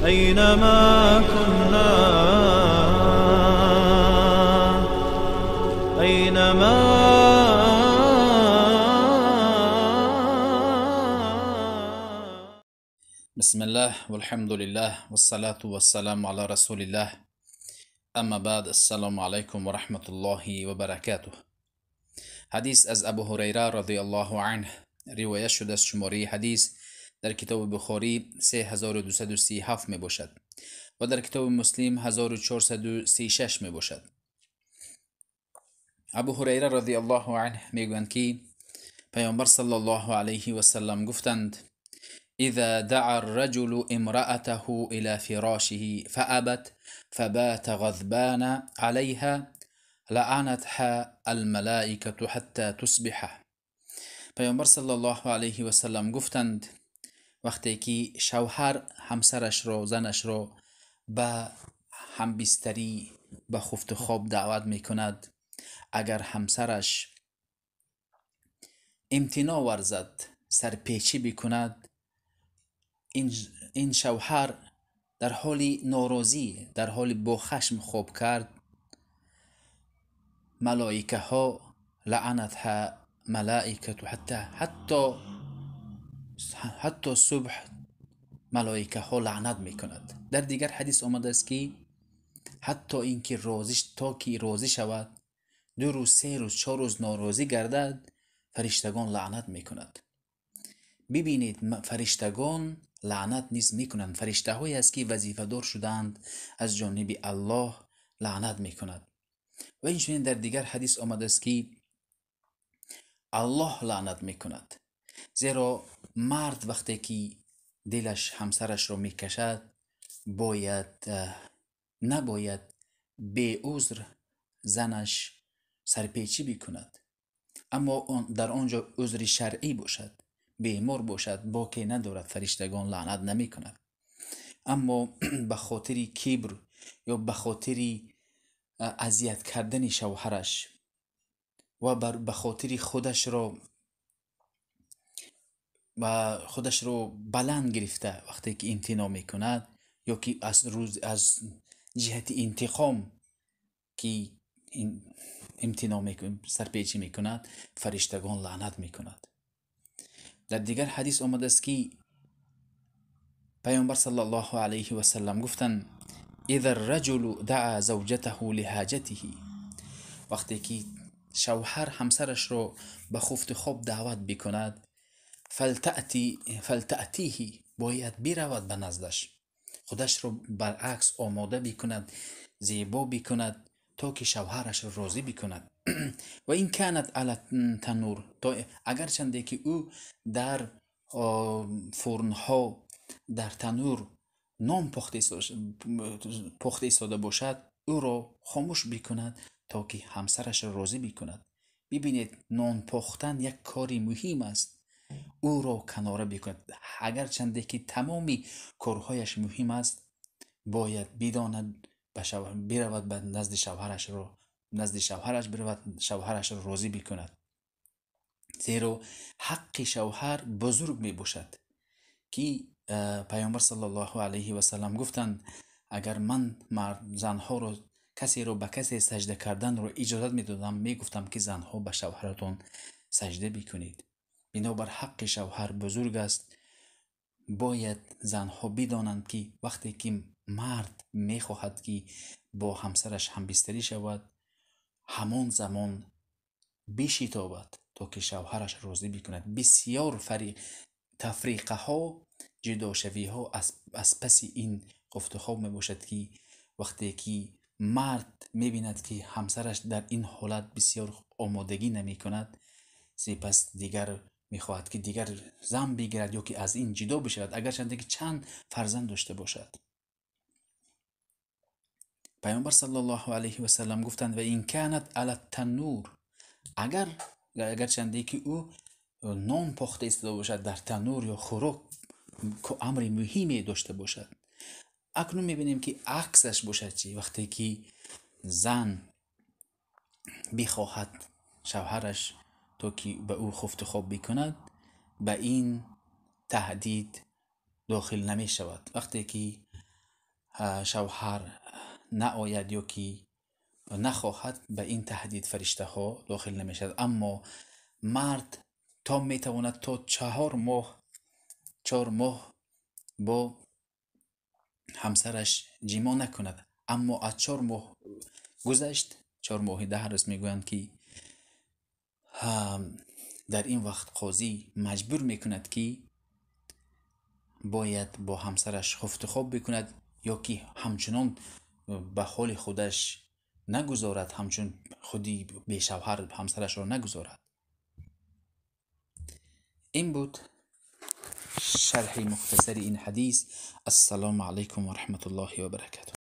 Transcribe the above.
أينما كنا، أينما. بسم الله والحمد لله والصلاة والسلام على رسول الله، اما بعد، السلام علیکم و رحمت الله و برکاته. حدیث از ابو هریره رضی الله عنه روایت شده است. شماره حدیث در کتاب بخاری 3237 می باشد و در کتاب مسلم 1436 می باشد. ابو هریره رضی الله عنه میگویند که پیامبر صلی الله علیه و سلم گفتند: اذا دعا الرجل امرأته الى فراشه فأبت فبات غضبان عليها لعنتها الملائكة حتى تصبح. پیامبر صلی الله علیه و سلم گفتند: وقتی که شوهر همسرش را، زنش را به همبستری، به خفت خواب دعوت میکند، اگر همسرش امتناع ورزد، سرپیچی بکند، این شوهر در حال ناراضی، در حال با خشم خواب کرد، ملائکه ها لعنتها ملائکه حتی صبح، ملائکه ها لعنت میکند. در دیگر حدیث آمده است که حتی اینکه راضی، تا که راضی شود، 2 روز، 3 روز، 4 روز ناراضی گردد، فرشتگان لعنت میکند. ببینید، فرشتگان لعنت نیز میکنند. فرشته هایی است که وظیفه دار شدند از جانب الله، لعنت میکند. و اینچنین در دیگر حدیث آمده است که الله لعنت میکند، زیرا مرد وقتی که دلش همسرش را میکشد، باید نباید به عذر زنش سرپیچی بکند، اما در آنجا عذر شرعی باشد، بیمار باشد، باکی ندارد، فرشتگان لعنت نمی کند. اما به خاطر کبر یا به خاطر اذیت کردن شوهرش و به خاطر خودش رو بلند گرفته، وقتی که امتناع میکند یا که از روز از جهت انتقام که امتناع میکند، سرپیچی میکند، فرشتگان لعنت میکند. در دیگر حدیث آمده است که پیامبر صلی الله علیه و سلم گفتند: اذا الرجل دعا زوجته لحاجته، وقتی که شوهر همسرش را به خفت خواب دعوت بکند، فلتأتیه، باید برود به نزدش، خودش را برعکس آماده بکند، زیبا بکند تا که شوهرش را راضی بکند. و این کانت علی تنور، تا اگرچنده که او در فرنها، در تنور نان پخته ایستاده باشد، او را خاموش بکند تا که همسرش را راضی بکند. ببینید، نان پختن یک کاری مهم است، او را کناره بکند. اگرچنده که تمامی کارهایش مهم است، باید بداند برود به نزد شوهرش را نزد شوهرش برود، شوهرش را راضی بکند، زیرا حق شوهر بزرگ می باشد که پیامبر صلی الله علیه و سلم گفتند: اگر من مرد زنها را، کسی را به کسی سجده کردن را اجازت میدادم، میگفتم که زنها به شوهرتان سجده بکنید. بنابر حق شوهر بزرگ است. باید زنها بدانند که وقتی که مرد میخواهد که با همسرش همبستری شود، همان زمان بشتابد تا که شوهرش راضی بکند. بسیار تفریقه ها، جداشوی ها از پس این خفت خواب می باشد که وقتی که مرد میبیند که همسرش در این حالت بسیار آمادگی نمی کند، سپس دیگر میخواهد که دیگر زن بگیرد یا که از این جدا بشود، اگرچنده که چند فرزند داشته باشد. پیامبر صلی الله علیه و سلم گفتند: و این کانت علی التنور، اگرچنده که او نان پخته ایستاده باشد در تنور یا خوراک امر مهمی داشته باشد. اکنون میبینیم که عکسش باشد چی؟ وقتی که زن بخواهد شوهرش تا که به او خفت خواب بکند، به این تهدید داخل نمی شود. وقتی که Шавҳар наояд ё ки нахоҳад, ба ин таҳдид фариштаҳо дохил намешавад. Аммо мард то метавонад то 4 моҳ, 4 моҳ бо ҳамсараш ҷимоъ накунад. Аммо аз 4 моҳ гузашт, 4 моҳи 10 рӯз, мегӯянд, ки дар ин вақт қозӣ маҷбур мекунад, ки бояд бо ҳамсараш хуфтухоб бикунад ё ки ҳамчунон ба ҳоли худаш нагузорад, ҳамчун худи бешавҳар ҳамсарашро нагузорад. Ин буд шарҳи мухтасари ин ҳадис. Ассалому алайкум ва раҳматуллоҳи ва баракатуҳ.